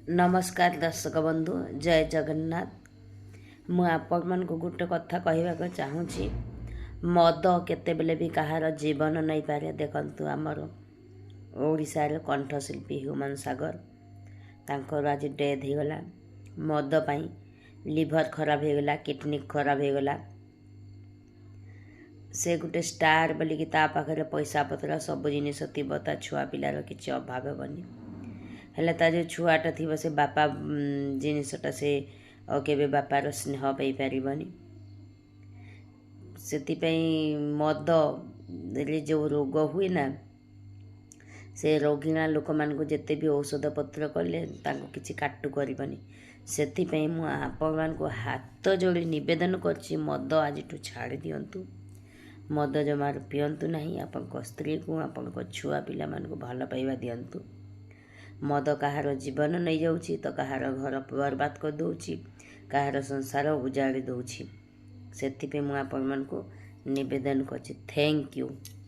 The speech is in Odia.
ନମସ୍କାର ଦର୍ଶକ ବନ୍ଧୁ, ଜୟ ଜଗନ୍ନାଥ। ମୁଁ ଆପଣମାନଙ୍କୁ ଗୋଟେ କଥା କହିବାକୁ ଚାହୁଁଛି। ମଦ କେତେବେଳେ ବି କାହାର ଜୀବନ ନେଇପାରେ। ଦେଖନ୍ତୁ, ଆମର ଓଡ଼ିଶାର କଣ୍ଠଶିଳ୍ପୀ ହ୍ୟୁମାନ ସାଗର, ତାଙ୍କର ଆଜି ଡେଥ୍ ହେଇଗଲା ମଦ ପାଇଁ। ଲିଭର ଖରାପ ହେଇଗଲା, କିଡ଼ନୀ ଖରାପ ହେଇଗଲା। ସେ ଗୋଟେ ଷ୍ଟାର ବୋଲିକି ତା ପାଖରେ ପଇସା ପତ୍ର ସବୁ ଜିନିଷ ଥିବ, ତା ଛୁଆ ପିଲାର କିଛି ଅଭାବ ହେବନି। ହେଲେ ତା ଯେଉଁ ଛୁଆଟା ଥିବ, ସେ ବାପା ଜିନିଷଟା ସେ ଆଉ କେବେ ବାପାର ସ୍ନେହ ପାଇପାରିବନି। ସେଥିପାଇଁ ମଦରେ ଯେଉଁ ରୋଗ ହୁଏ ନା, ସେ ରୋଗୀଣା ଲୋକମାନଙ୍କୁ ଯେତେ ବି ଔଷଧ ପତ୍ର କଲେ ତାଙ୍କୁ କିଛି କାଟୁ କରିବନି। ସେଥିପାଇଁ ମୁଁ ଆପଣମାନଙ୍କୁ ହାତ ଯୋଡ଼ି ନିବେଦନ କରୁଛି, ମଦ ଆଜିଠୁ ଛାଡ଼ି ଦିଅନ୍ତୁ। ମଦ ଜମାରୁ ପିଅନ୍ତୁ ନାହିଁ। ଆପଣଙ୍କ ସ୍ତ୍ରୀକୁ, ଆପଣଙ୍କ ଛୁଆ ପିଲାମାନଙ୍କୁ ଭଲ ପାଇବା ଦିଅନ୍ତୁ। ମଦ କାହାର ଜୀବନ ନେଇଯାଉଛି ତ କାହାର ଘର ବର୍ବାଦ କରିଦେଉଛି, କାହାର ସଂସାର ଉଜାଡ଼ି ଦେଉଛି। ସେଥିପାଇଁ ମୁଁ ଆପଣମାନଙ୍କୁ ନିବେଦନ କରୁଛି। Thank you.